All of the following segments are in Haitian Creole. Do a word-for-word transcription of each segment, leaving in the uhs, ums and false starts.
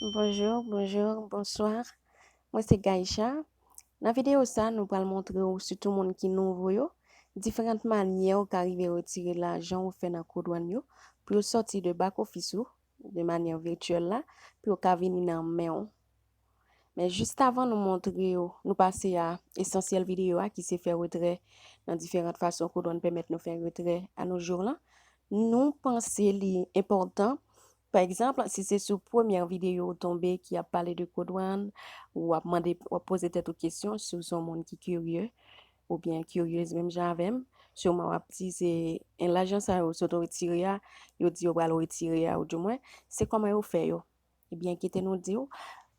Bonjou, bonjou, bonswa. Mwen se Gaïcha. Nan videyo sa, nou pral montre w, sitou moun ki nouvo yo, diferan manyè ou ka rive retire lajan ou fè nan kodwàn yo pou yo sòti de back office ou, de manyè vityèl la, pou yo ka vini nan men w. Men jis avan nou montre yo, nou pase a esansyèl videyo a ki se fè retrè nan diferan fason kodwàn pèmèt nou fè retrè a nos jours lan, nou panse li enpòtan. Pa egzanp, si se sou premyè videyo ou tonbe ki ap pale de kodwàn, ou ap mande, w ap poze tèt ou kesyon si w se yon moun ki kirye oubyen kiryez menm jan avè m, siman w ap di se en lajan sa yo sot retire a, yo di yo pral retire a, oudimwen, se kòman yo fè yo. Ebyen, kite nou di w,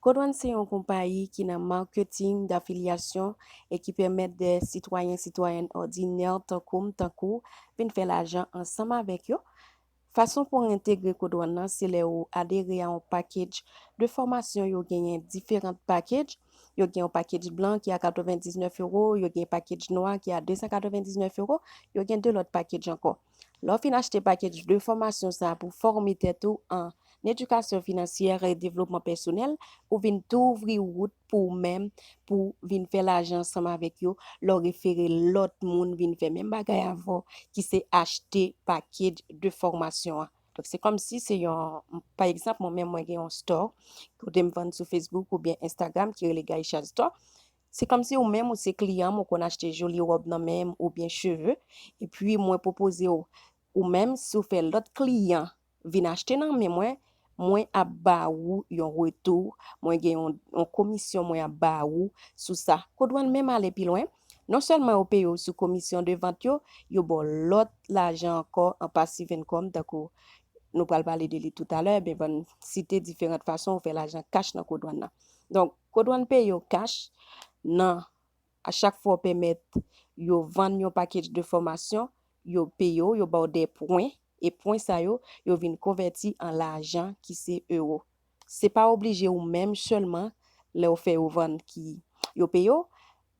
Kodwàn se yon konpayi ki nan maketing dafilyasyon e ki pèmèt de sitwayen, sitwayèn òdinè tankou m, tankou w, vin fè lajan ansanm avèk yo. Fason pou w entegre Kodwàn nan, se lè ou adere a yon package de fòmasyon. Yo genyen diferan package. Yo gen yon package blan ki a katrevendiznèf ewo, yo gen package nwa ki a desankatrevendisnèf ewo, yo gen de lòt package ankò. Lè w fin achte package de fòmasyon sa a pou fòme tèt ou an edikasyon finansyè e devlopman pèsonèl, ou vin tou ouvri wout pou ou menm, pou vin fè lajan ansanm avèk yo, lè w refere lòt moun vin fè menm bagay avè w, ki se achte package de fòmasyon an. Donk, se kòmsi se yon, pa egzanp, mwen menm, mwen gen yon store, kote m vann sou Facebook oubyen Instagram, ki rele Gaïcha Store. Se kòmsi ou menm, ou se kliyan m, ou konn achte joli wòb nan men m oubyen cheve, epi mwen pwopoze w, ou menm, si w fè lòt kliyan vin achte nan men mwen, mwen ap ba ou yon retou, mwen gen yon, yon komisyon mwen ap ba ou sou sa. Kodwàn menm ale pi lwen, non sèlman yo peye w sou komisyon de vant yo, yo ba w lòt lajan ankò an passive income, tankou nou pral pale de li toutalè, men ban n site diferan fason ou fè lajan kach nan Kodwàn nan. Donk, Kodwàn peye w kach nan, a chak fwa w pèmèt yo vann yon package de fòmasyon, yo peye w, yo ba w de pwen, e pwen sa yo, yo vin konvèti an lajan ki se ewo. Se pa oblije ou menm sèlman lè w fè yo vann ki yo peye w.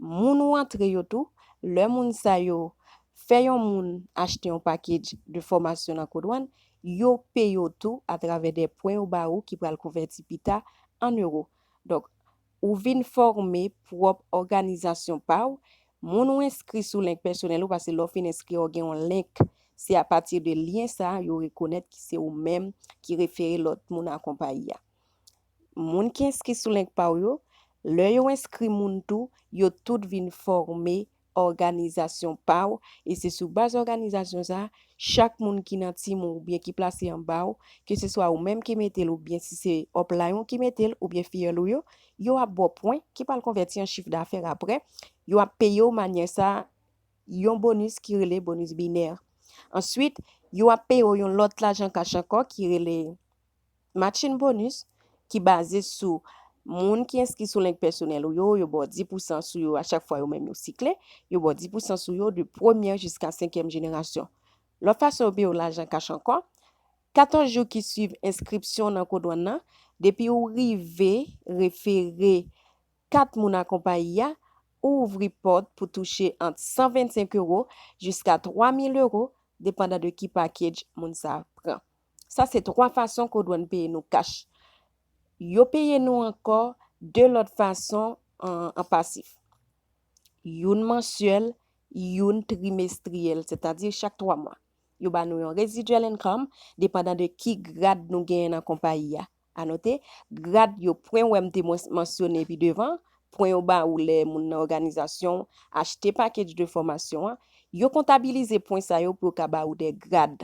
Moun ou antre yo tou, lè moun sa yo fè yon moun achte yon package de fòmasyon nan Kodwàn, yo peye w tou atravè de pwen yo ba ou ki pral konvèti pita an ewo. Donk, ou vin fòme pwòp òganizasyon pa w, moun ou enskri sou link pèsonèl ou, paske lè w fin enskri, w gen yon link, se apati de lyen sa a yo rekonèt ki se ou menm ki refere lòt moun a konpayi a. Moun ki enskri sou link pa w yo, lè yo enskri moun tou, yo tout vin fòme òganizasyon pa w, e se sou baz òganizasyon sa a, chak moun ki nan team ou oubyen ki plase anba w, ke se swa ou menm ki mete l oubyen si se upline ou ki mete l oubyen fiyèl ou yo, yo ap ba w pwen ki pral konvèti an chif dafè apre, yo ap peye w manyè sa a, yon bonis ki rele bonis binè. Answit, yo ap peye w yon lòt lajan kach ankò ki rele matching bonus, ki baze sou moun ki enskri sou link pèsonèl ou yo, yo ba w dis pousan sou yo a chak fwa yo menm yo sikle, yo ba w dis pousan sou yo de premyè jiska senkyèm jenerasyon. Lòt fason yo peye w lajan kach ankò, katòz jou ki swiv enskripsyon nan Kodwàn nan, depi ou rive refere kat moun a konpayi a, ou ouvri pòt pou touche ant san vennsenk ewo jiska twa mil ewo, depandan de ki package moun sa a pran. Sa se twa fason Kodwàn peye nou kach. Yo peye nou ankò de lòt fason an, an pasif. Youn mansyèl, youn trimestriyèl, sètadi chak twa mwa. Yo ba nou yon residual income, depandan de ki grad nou genyen nan konpayi a. Anote, grad yo, pwen w wè m te mans-, mansyone pi devan, pwen yo ba ou lè moun nan òganizasyon achte package de fòmasyon an, yo kontabilize pwen sa yo pou yo ka ba ou de grad.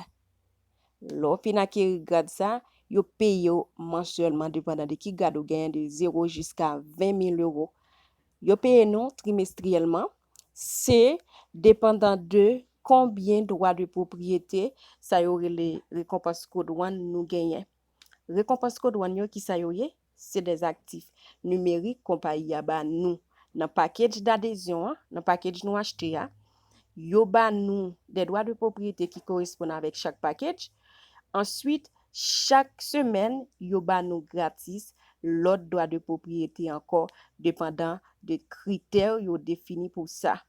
Lè w fin akeri grad sa, yo peye w mansyèlman, depandan de ki grad ou genyen, de zewo jiska ven mil ewo. Yo peye nou trimestriyèlman, se depandan de konbyen dwa de pwopriyete, sa yo rele rekonpans Kodwàn, nou genyen. Rekonpans Kodwàn yo, ki sa yo ye? Se de aktif nimerik konpayi a ba nou nan package dadezyon an, nan package nou achte a. Yo ba nou de dwa de pwopriyete ki koresponn avèk chak package. Answit, chak semèn, yo ba nou gratis lòt dwa de pwopriyete ankò, depandan de kritè yo defini pou sa.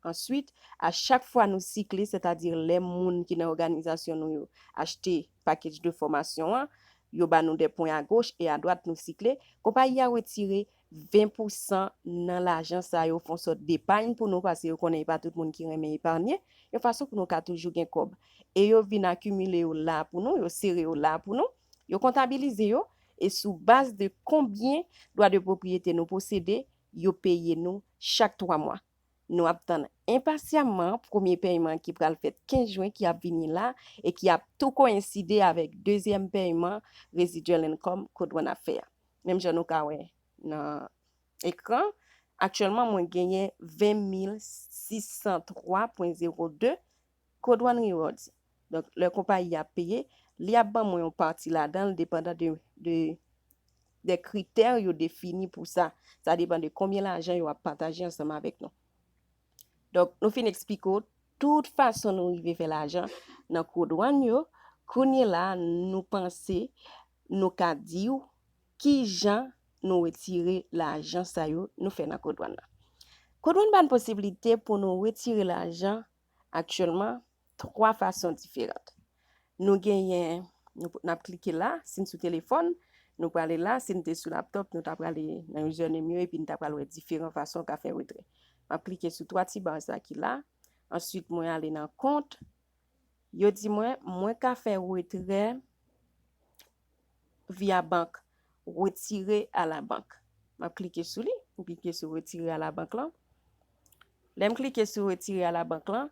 Answit, a chak fwa nou sikle, sètadi lè moun ki nan òganizasyon nou yo achte package de fòmasyon an, yo ba nou de pwen agoch e adwat nou sikle, konpayi a retire ven pousan nan lajan sa yo, fè yon sòt depay pou nou, paske yo konnen e pa tout moun ki renmen epaye, yon fason pou nou ka toujou gen kòb. E yo vin akimile yo la pou nou, yo sere yo la pou nou, yo kontabilize yo, e sou baz de konbyen dwa de pwopriyete nou posede, yo peye nou chak twa mwa. Nou ap tann enpasyamman premye pèyman ki pral fèt kenz jen ki ap vini la e ki ap tou koyenside avèk dezyèm pèyman residual income Code One ap fè a. Menm jan nou ka wè nan ekran, aktyèlman mwen genyen ven mil sis san twa pwen zewo de Code One Rewards. Donk, lè konpayi a peye, li ap ban mwen yon pati ladan l, depandan de, de, de kritè yo defini pou sa. Sa depann de konbyen lajan yo ap pataje ansanm avèk nou. Donk, nou fin eksplike w tout fason nou rive fè lajan nan Code One yo. Kounye la, nou panse nou ka di w ki jan nou retire lajan sa yo nou fè nan Code One nan. Code One ban posiblite pou nou retire lajan aktyèlman twa fason diferan. Nou genyen, nou, n ap klike la, si n sou telefòn, nou prale la, si n te sou laptop, nou ta prale nan username yo, epi n ta pral wè diferan fason w ka fè retrè. M ap klike sou twa ti ba sa ki la, answit mwen ale nan kont, yo di mwen, mwen ka fè retrè via bank, retire a la bank. M ap klike sou li, m klike sou retire a la bank lan. Lè m klike sou retire a la bank lan,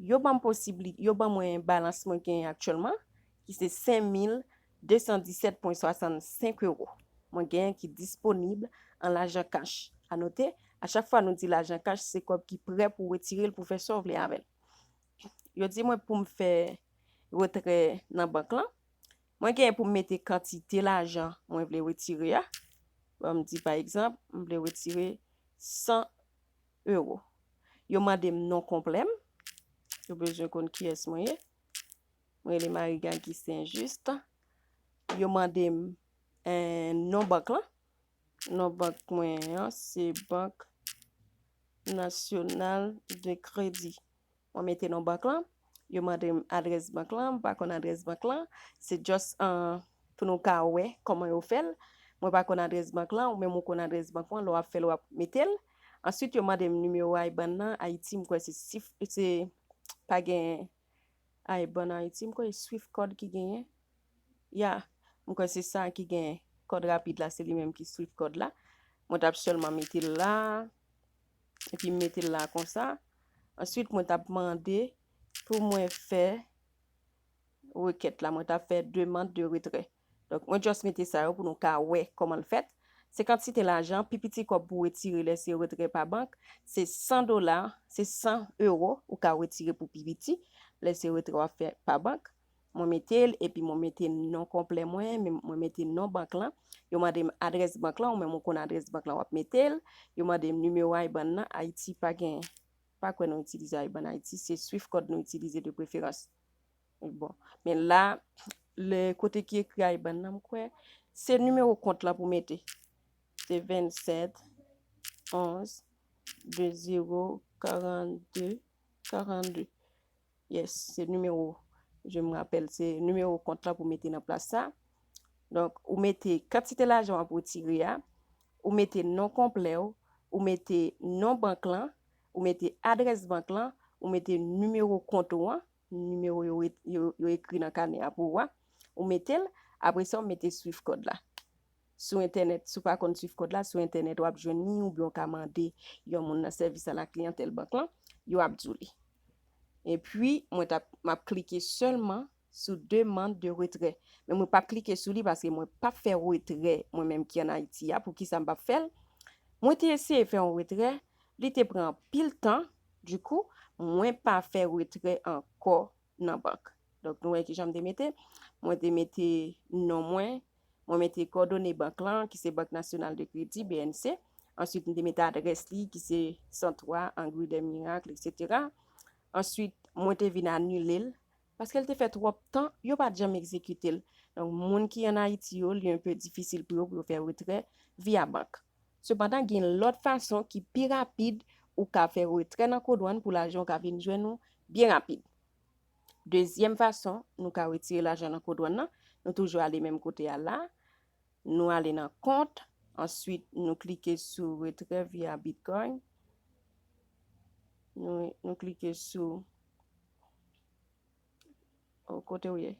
yo ban m posiblite, yo ban mwen balans mwen genyen aktyèlman, ki se senk mil de san disèt pwen swasannsenk ewo. Mwen genyen ki disponib an lajan kach. A note, a chak fwa nou di lajan kach, se kòb ki prè pou w retire l, pou w fè sa w vle avè l. Yo di mwen pou m fè retrè nan bank lan. Mwen genyen pou m mete kantite lajan mwen vle retire a. Ban m di, pa egzanp, m vle retire san ewo. Yo mande m non konplè m. Yo bezwen konn kiyès mwen ye. Mwen rele Marie Gagy Saint Juste. Yo mande m, eh, non bank lan. Non bank mwen an, se Banque Nationale de Crédit. Mwen mete non bank lan. Yo mande m adrès bank lan. M pa konn adrès bank lan. Se just, eh, pou nou ka wè kòman yo fè l. Mwen pa konn adrès bank lan. Ou menm ou konn adrès bank lan. Lè w ap fè l, w ap mete l. Answit, yo mande m nimewo IBAN nan. Ayiti, m kwè se sif, se pa gen IBAN Ayiti. M kwè se Swift Code ki genyen. Ya, m kwè se sa ki gen kòd rapid la, se li menm ki Swift Code la. Mwen t ap sèlman mete l la, epi m mete l la konsa. Answit, mwen t ap mande pou mwen fè rekèt la, mwen t ap fè demande de retrait. Donk, mwen just mete sa yo pou nou ka wè kòman l fèt. Se kantite lajan, pi piti kòb pou retire lè se retrè pa bank, se san dola, se san ewo ou ka retire pou pi piti, lè se retrè w ap fè pa bank. Mwen mete l, epi mwen mete non konplè mwen, men mwen mete non bank lan. Yo mande m adrès bank lan, ou menm ou konn adrès bank lan, w ap mete l. Yo mande m nimewo IBAN nan, Ayiti pa gen, pa kwè nou itilize IBAN Ayiti, se Swift Code nou itilize de preferans. Bon, men la, lè kote ki ekri IBAN nan, m kwè, se nimewo kont lan pou mete. Se vennsèt, onz, de zewo, karannde, karannde. Yes, se nimewo, je me rappelle, se nimewo kont la pou mete nan plas sa. Donk, ou mete kantite lajan w ap retire a, ou mete non konplè w, ou mete non bank lan, ou mete adrès bank lan, ou mete nimewo kont ou an, nimewo yo, yo, yo ekri nan kanè a pou ou a, ou mete l, apre sa, ou mete Swift Code la. Sou entènèt, si w pa konn Swift Code la, sou entènèt w ap jwenn li, oubyen w ka mande yon moun nan sèvis a la kliyantèl bank lan, yo ap di w li. Epi, mwen t ap, m ap klike sèlman sou demande de retrait. Men mwen p ap klike sou li paske mwen p ap fè retrè, mwen menm ki ann Ayiti a, poukisa m p ap fè l? Mwen te eseye fè yon retrè, li te pran anpil tan, dikou, mwen pa fè retrè ankò nan bank. Donk, nou wè kijan m te mete. Mwen te mete non mwen, mwen mete kòdone bank lan, ki se Banque Nationale de Crédit, B N C. Answit, m te mete adrès li, ki se san twa Angle des Miracles, etsetera. Answit, mwen te vin anile l, paske l te fè twòp tan, yo pa t janm egzekite l. Donk, moun ki ann Ayiti yo, li enpe difisil pou yo, pou yo fè retrè via bank. Sepandan, gen lòt fason ki pi rapid ou ka fè retrè nan Code One pou lajan w ka vin jwenn ou byen rapid. Dezyèm fason nou ka retire lajan nan Code One nan, Nou toujou ale menm kote a la. Nou ale nan kont. Answit, nou klike sou retrè via Bitcoin. Nou, nou klike sou, o, kote w ye?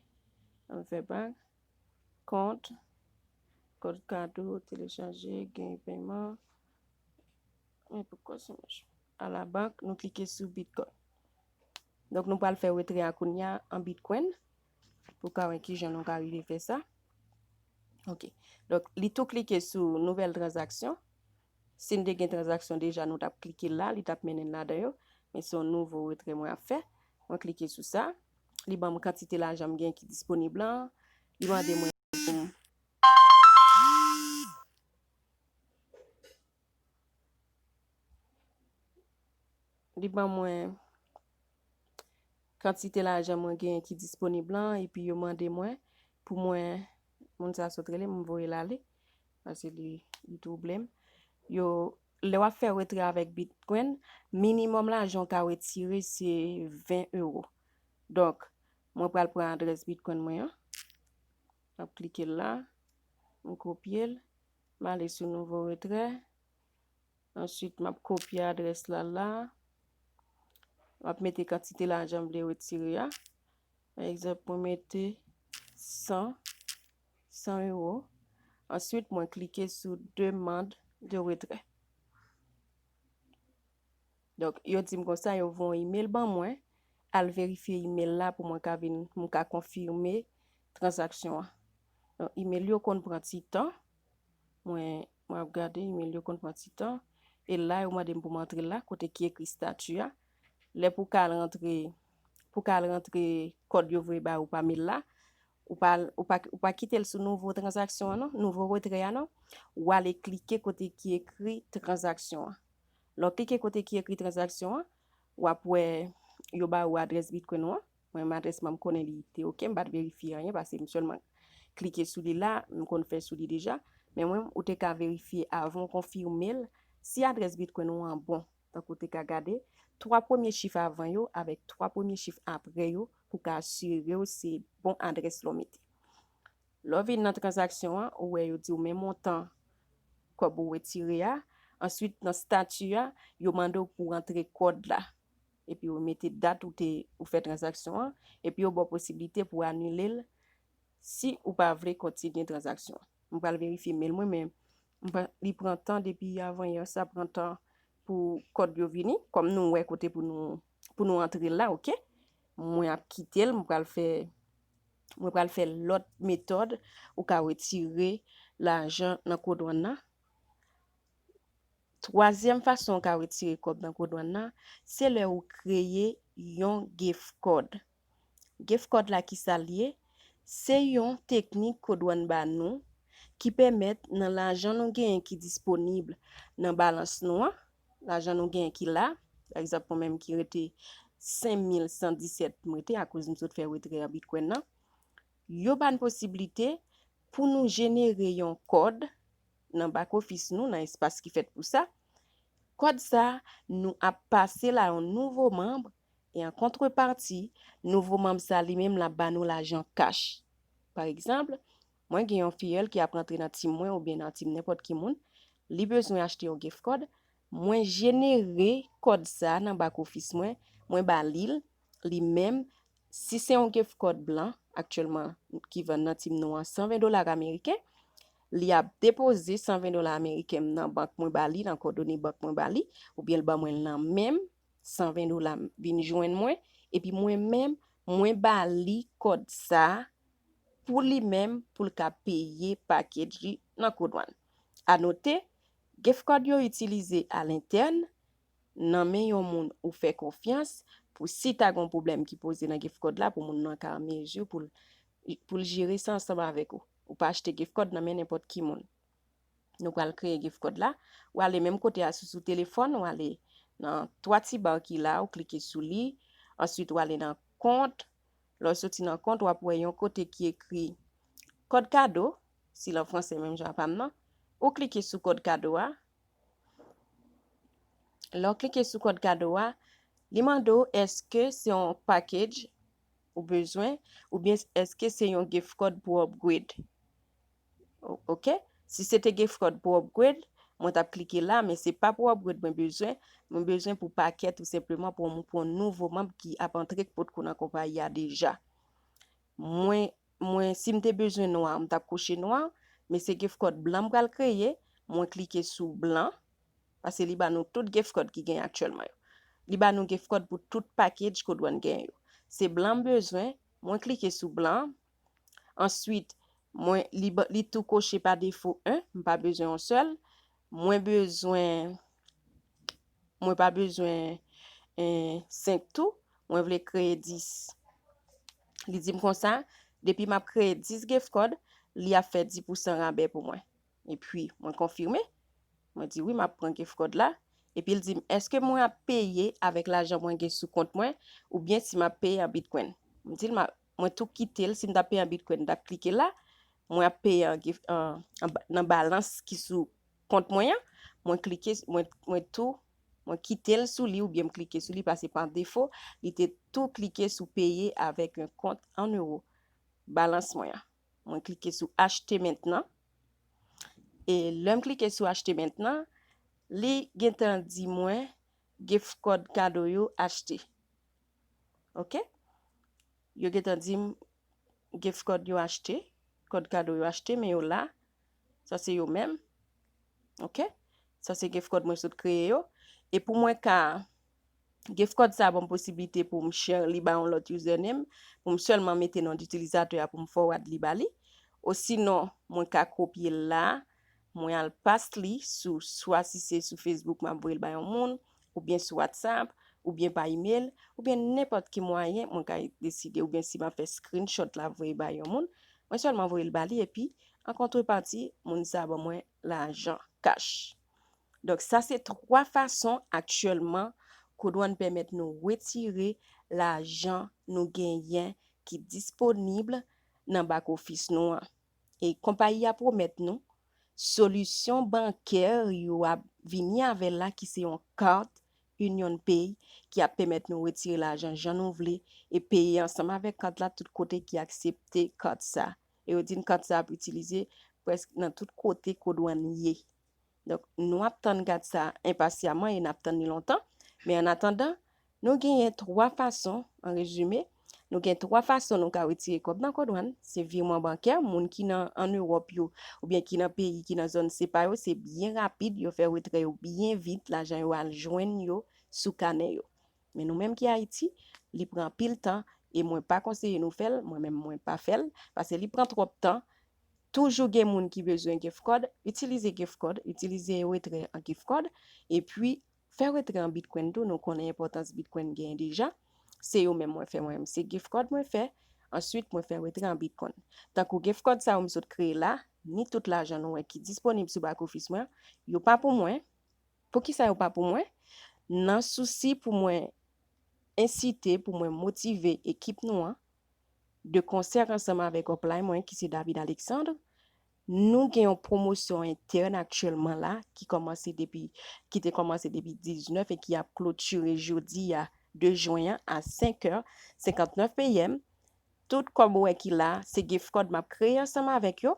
An fè bak. Kont, kòd kado, telechaje, gen peman. Men poukwa sa mache? A la bank, nou klike sou Bitcoin. Donk, nou pral fè retrè a kounye a an Bitcoin pou ka wè kijan nou ka rive fè sa. Ok. Donk, li tou klike sou nouvèl tranzaksyon. Si n te gen tranzaksyon deja, nou t ap klike la, li t ap mennen n ladan yo. Men se yon nouvo retrè mwen ap fè. Mwen klike sou sa. Li ban m kantite lajan m gen ki disponib lan. Li mande mwen pou m Li ban mwen kantite lajan mwen genyen ki disponib lan, epi yo mande mwen pou mwen, moun sa sot rele m, m voye l ale, paske li, li twouble m. Yo, lè w ap fè retrè avèk Bitcoin, minimòm lajan w ka retire se ven ewo. Donk, mwen pral pran adrès Bitcoin mwen an. M ap klike l la, m kopye l, m ale sou nouvo retrè. Answit, m ap kopye adrès la la. M ap mete kantite lajan m vle retire a. Pa egzanp, mwen mete san, san ewo. Answit, mwen klike sou demande de retrait. Donk, yo di m konsa, yo voye yon imèl ban mwen, al verifye imèl la pou mwen ka vin, m ka konfime tranzaksyon an. Donk, imèl yo konn pran ti tan. Mwen, mwen ap gade, imèl yo konn pran ti tan. E la, yo mande m pou m antre la, kote ki ekri stati a. Lè pou w ka al rantre, pou w ka al rantre kòd yo voye ba ou pa mèl la, ou pa, ou pa, ou pa kite l sou nouvo tranzaksyon an non, nouvo retrè a non. Ou ale klike kote ki ekri tranzaksyon an. Lè w klike kote ki ekri tranzaksyon an, w ap wè yo ba ou adrès Bitcoin ou an. Mwen menm adrès mwen m konnen li te oke, m pa t verifye anyen paske m sèlman klike sou li la, m konn fè sou li deja. Men mwen, ou te ka verifye avan w konfime l si adrès Bitcoin ou an bon. Tankou w te ka gade twa premye chif avan yo avèk twa premye chif apre yo pou w ka asire w se bon adrès la w mete. Lè w vin nan tranzaksyon an, ou wè yo di w men montan kòb ou retire a. Answit, nan stati a, yo mande w pou w rantre kòd la. Epi yo mete dat ou te, ou fè tranzaksyon an. Epi yo ba w posiblite pou w anile l si ou pa vle kontinye tranzaksyon an. M pral verifye mèl mwen, men m pa, li pran tan depi avan yè, sa pran tan pou kòd yo vini. Kòm nou wè kote pou nou, pou nou antre l la, oke? Mwen ap kite l, mwen pral fè, mwen pral fè lòt metòd ou ka retire lajan nan Codone nan. Twazyèm fason ou ka retire kòb nan Codone nan, se lè ou kreye yon gift card. Gift card la, ki sa l ye? Se yon teknik Codone ba nou ki pèmèt nan lajan nou genyen ki disponib nan balans nou an, lajan nou genyen ki la, pa egzanp, mwen menm ki rete senk mil san disèt m rete akoz m sot fè retrè an Bitcoin nan, yo ba n posiblite pou nou jenere yon kòd nan back office nou, nan espas ki fèt pou sa. Kòd sa, nou ap pase l a yon nouvo manm, e an kontrepati, nouvo manm sa li menm l ap ba nou lajan kach. Pa egzanp, mwen gen yon fiyèl ki ap rantre nan tim mwen oubyen nan tim nenpòt ki moun, li bezwen achte yon gift card, mwen jenere kòd sa nan back office mwen, mwen ba li l, li menm, si se yon gift card blan aktyèlman ki vann nan tim nou an san ven dola ameriken, li ap depoze san ven dola ameriken m nan bank mwen ba li, nan kòdone bank mwen ba li, oubyen l ban mwen l nan men m, san ven dola m vin jwenn mwen, epi mwen menm, mwen ba li kòd sa a pou li menm, pou l ka peye package li nan Codone. A note, gift card yo itilize a lentèn, nan men yon moun ou fè konfyans, pou si ta gen yon pwoblèm ki poze nan gift card la, pou moun nan ka an mezi pou l, pou l jere sa ansanm avèk ou. Ou pa achte gift card nan men nenpòt ki moun. Nou pral kreye gift card la. Ou ale menm kote a sou, sou telefòn, ou ale nan twa ti ba ki la, ou klike sou li. Answit, ou ale nan kont. Lè w soti nan kont, w ap wè yon kote ki ekri kòd kado, si l an fransè menm jan pa m nan. Ou klike sou kòd kado a. Lè w klike sou kòd kado a, li mande w èske se yon package ou bezwen, oubyen èske se yon gift card pou upgrade? O- Ok, si se te gift card pou upgrade, mwen t ap klike la, men se pa pou upgrade mwen bezwen. Mwen bezwen pou pakèt, tou senpleman pou yon, pou yon nouvo manm ki ap antre potko nan konpayi a deja. Mwen, mwen, si m te bezwen nwa, m t ap kouche nwa, men se gift card blan m pral kreye, mwen klike sou blan, paske li ba nou tout gift card ki gen aktyèlman yo. Li ba nou gift card pou tout package Codouane gen yo. Se blan m bezwen, mwen klike sou blan. Answit, mwen, li, ba- li tou koche pa defo en, m pa bezwen yon sèl. Mwen bezwen, mwen pa bezwen en, senk tou, mwen vle kreye dis. Li di m konsa, depi m ap kreye dis gift card, li ap fè dis pousan rabè pou mwen. Epi, mwen konfime. Mwen di wi, m ap pran gift card la. Epi l di m, èske mwen ap peye avèk lajan mwen gen sou kont mwen, oubyen si m ap peye an bitcoin? M di l, m a- mwen tou kite l, si m t ap peye an bitcoin, m t ap klike la. Mwen ap peye an gift, an, an ba- nan balans ki sou kont mwen an. Mwen klike, mwen, mwen tou, mwen kite l sou li oubyen m klike sou li, paske pa defo, li te tou klike sou peye avèk yon kont an euro. Balans mwen an. Mwen klike sou achte mentnan. E lè m klike sou achte mentnan, li gentan di mwen gift card kado yo achte. Ok? Yo gentan di m gift card yo achte, card kado yo achte, men yo la. Sa se yo menm. Ok? Sa se gift card mwen sot kreye yo. E pou mwen ka, gift card sa ban m posiblite pou m share li ba yon lòt username, pou m sèlman mete non itilizatè a pou m forward li ba li. Osinon, mwen ka kopye l la, mwen al paste li sou, swa si se sou Facebook m ap voye l ba yon moun, oubyen sou WhatsApp, oubyen pa email, oubyen nenpòt ki mwayen mwen ka deside, oubyen si m ap fè screenshot la voye ba yon moun, mwen sèlman voye l ba li, epi an kontrepati, moun sa ban mwen lajan cash. Donk, sa se twa fason aktyèlman Codouane pèmèt nou retire lajan nou genyen ki disponib nan back office nou an. E konpayi a pwomèt nou solisyon bankè yo ap vini avè l la, ki se yon kat Union Pay, ki ap pèmèt nou retire lajan jan nou vle e peye ansanm avèk kat la tout kote ki aksepte kat sa. E yo di n kat sa ap itilize prèske nan tout kote Codouane ye. Donk, nou ap tann kat sa enpasyaman e n ap tann li lontan. Men an atandan, nou genyen twa fason, an rezime, nou gen twa fason nou ka retire kòb nan Codouane. Se virman bankè, moun ki nan, an Ewòp yo, oubyen ki nan peyi, ki nan zòn sepa yo, se byen rapid, yo fè retrè yo byen vit, lajan yo al jwenn yo sou kanè yo. Men nou menm ki Ayiti, li pran anpil tan, e mwen pa konseye nou fè l, mwen menm mwen pa fè l, paske li pran twòp tan. Toujou gen moun ki bezwen gift card, itilize gift card, itilize retrè an gift card, epi fè retrè an Bitcoin tou, nou konnen enpòtans Bitcoin genyen deja. Se yo menm mwen fè, mwen menm se gift card mwen fè, answit mwen fè retrè an Bitcoin. Tankou gift card sa yo m sot kreye la, ni tout lajan nou wè ki disponib sou back office mwen, yo pa pou mwen. Poukisa yo pa pou mwen? Nan sousi pou mwen ensite, pou mwen motive ekip nou an, de konsè ansanm avèk upline mwen ki se David Alexandre, nou gen yon pwomosyon entèn aktyèlman la ki kòmanse depi, ki te kòmanse depi diznèf e ki ap klotire jodi a, de jen an, a senk è senkantnèf P M. Tout kòb ou wè ki la, se gift card m ap kreye ansanm avèk yo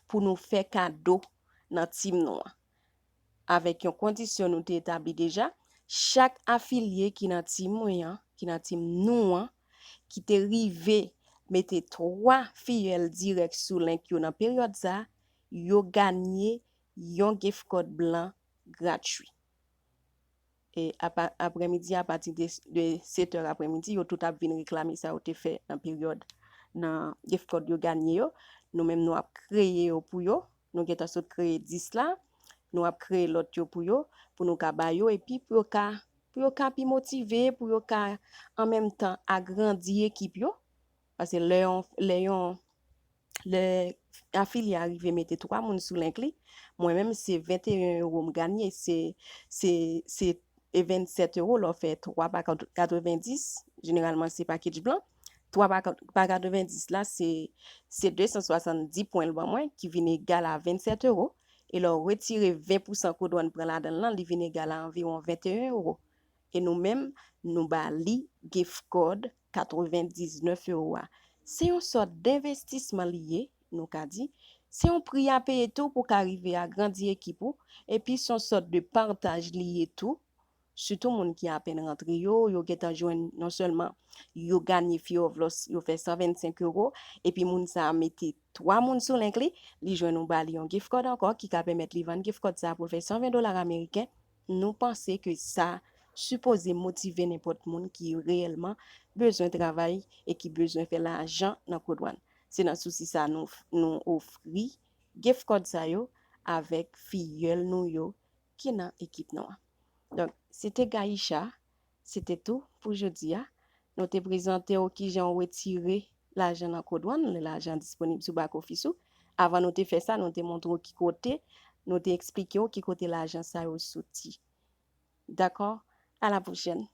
pou nou fè kado nan team nou an. Avèk yon kondisyon nou te etabli deja, chak afilye ki nan team mwen an, ki nan team nou an, ki te rive mete twa fiyèl dirèk sou link yo nan peryòd sa, yo ganye yon gift card blan gratwi. E apa, aprèmidi, apati de, de sèt è aprèmidi, yo tout ap vin reklame sa yo te fè nan peryòd, nan gift card yo ganye yo. Nou menm, nou ap kreye yo pou yo. Nou gentan sot kreye dis la. Nou ap kreye lòt yo pou yo, pou nou ka ba yo, epi pou yo ka, pou yo ka pi motive, pou yo ka, an menm tan, agrandi ekip yo. Paske lè yon, lè yon, lè afilye a rive mete twa moun sou link li, mwen menm, se venteyen euro m ganye, se, se, se e vennsèt euro lè w fè twa pa katrevendis, jeneralman se package blan. Twa pa, pa katrevendis la, se, se de san swasanndis pwen l ban mwen, ki vin egal a vennsèt euro. E lè w retire ven pousan Codouane pran ladan l lan, li vin egal a anviwon venteyen euro. E nou menm, nou ba li gift card katrevendiznèf ewo a. Se yon sòt denvestisman li ye, nou ka di. Se yon pri a peye tou pou ka rive agrandi ekip ou, epi se yon sòt de pataj li ye tou. Sitou moun ki apèn rantre yo, yo gentan jwenn non sèlman yo ganye Fear of Loss, yo fè san vennsenk ewo, epi moun sa a mete twa moun sou link li, li jwenn ou ba li yon gift card ankò ki ka pèmèt li vann gift card sa a pou l fè san ven dola ameriken. Nou panse ke sa sipoze motive nenpòt moun ki reyèlman bezwen travay e ki bezwen fè lajan nan Code One. Se nan sousi sa nou, nou ofri gift card sa yo avèk fiyèl nou yo ki nan ekip nou an. Donk, se te Gaïcha, se te tou pou jodi a. Nou te prezante w kijan w retire lajan nan Code One, lè lajan disponib sou back office ou. Avan nou te fè sa, nou te montre w ki kote, nou te eksplike w ki kote lajan sa yo soti. Dakò? A la pwochèn.